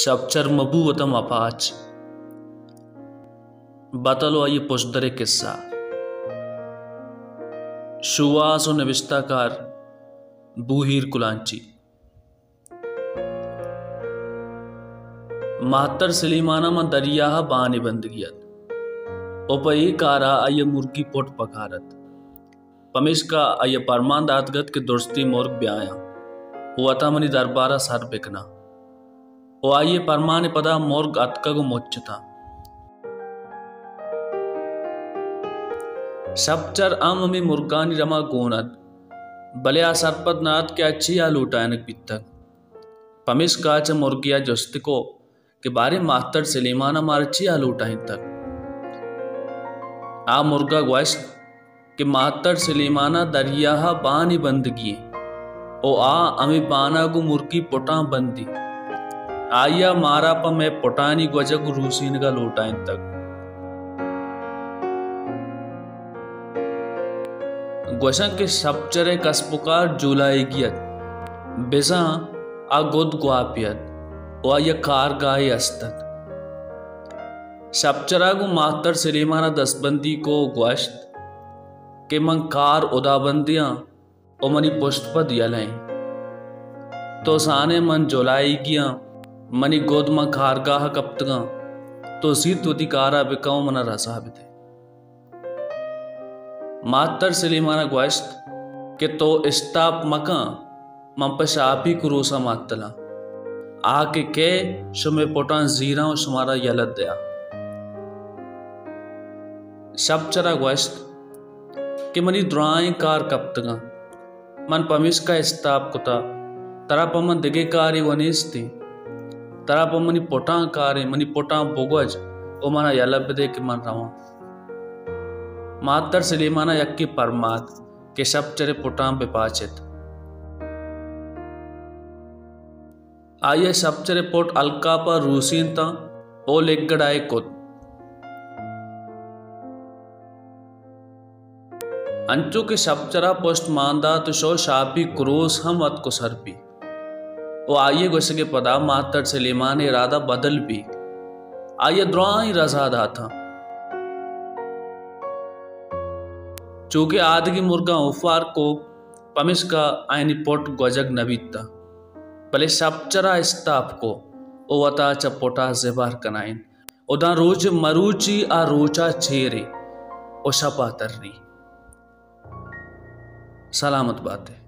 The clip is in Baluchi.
شپچر مبو وتا مپاچ۔ بتل و آئی پشدر کسہ۔ شوہاز و نبشتہ کار بوہیر کلانچی۔ ماہتر سلیمانا من دریاہ بانے بندگی ات و پہ اے کارا آئی مرگی پٹ پکار ات۔ پمیشکا آئی ء پرمان داتگ ات کہ درستیں مرگ بیایاں و وتا منی دربار ء سر بکناں۔ و آئی ء پرمان ء پدا مرگ اتکگ و مچ اتاں۔ شپچر ہم ہمے مرگانی رما گون ات، بلے آ سرپد نہ ات کہ آ چیا لوٹائینگ بیتگ۔ پمیشکا چہ مرگے ء جست کو کہ باریں ماہتر سلیمان ء مارا چیا لوٹائینتگ؟ آ مرگ ء گوشت کہ ماہتر سلیمان ء دریاہ ء بانے بندگی انت و آ ہمے بان ء گوں مرگی پٹاں بندی۔ آئی ء مارا پہ مئے پٹانی گوجگ و روسینگ ء لوٹائینتگ۔ گوشاں کہ شپچر ء کسب و کار جولائیگی ات، بزاں آ گد گواپے ات و آئی ء کارگاہے است ات۔ شپچر ء گوں ماہتر سلیمان ء دستبندی کو و گوشت کہ من کار ہدابندیاں و منی پشت پد یلہ ایں۔ تو زانئے من جولائیگی آں، منی گد من کارگاہ ء کپتگاں، تو زیت وتی کار ء بکن و من ء رزا بدے۔ ماہتر سلیمان ء گوشت کہ تو اشتاپ مکن، من پہ شاپی کروس ء ماتلاں۔ آ کہ کئے شمئے پٹاں زیراں و شمارا یلہ دیاں۔ شپچر ء گوشت کہ منی درائیں کار کپتگاں، من پمیشکا اشتاپ کتا، ترا پہ من دگہ کارے و نیستیں۔ ترا پہ منی پٹاں کاریں، منی پٹاں بگوج و منا یلہ بدے کہ من رواں۔ ماتر سلیمانا یکے پرمات کہ شپچرے پٹاں بپاچت۔ آئی ء شپچرے پٹ الکاپا روسینتاں او لگڑائے کت۔ انچو کہ شپچرا پشت مان دات و شو شاپی کروس ہم اتک و سر بی۔ و آئی ء گوشگ ء پدا ماتر سلیمان ء ارادہ بدل بی۔ آئی ء درائیں رزا داتاں۔ چوکہ آدگی مرگاں اوفار کو، پمیشکا آیانی پٹ گوجگ نہ بیتاں۔ بلے شپچرا استاپ کو و وتا چہ پٹا زبہر کنائینت و داں روچ مروچی آ روچا چیری و شپا تری۔ سلامت باتے۔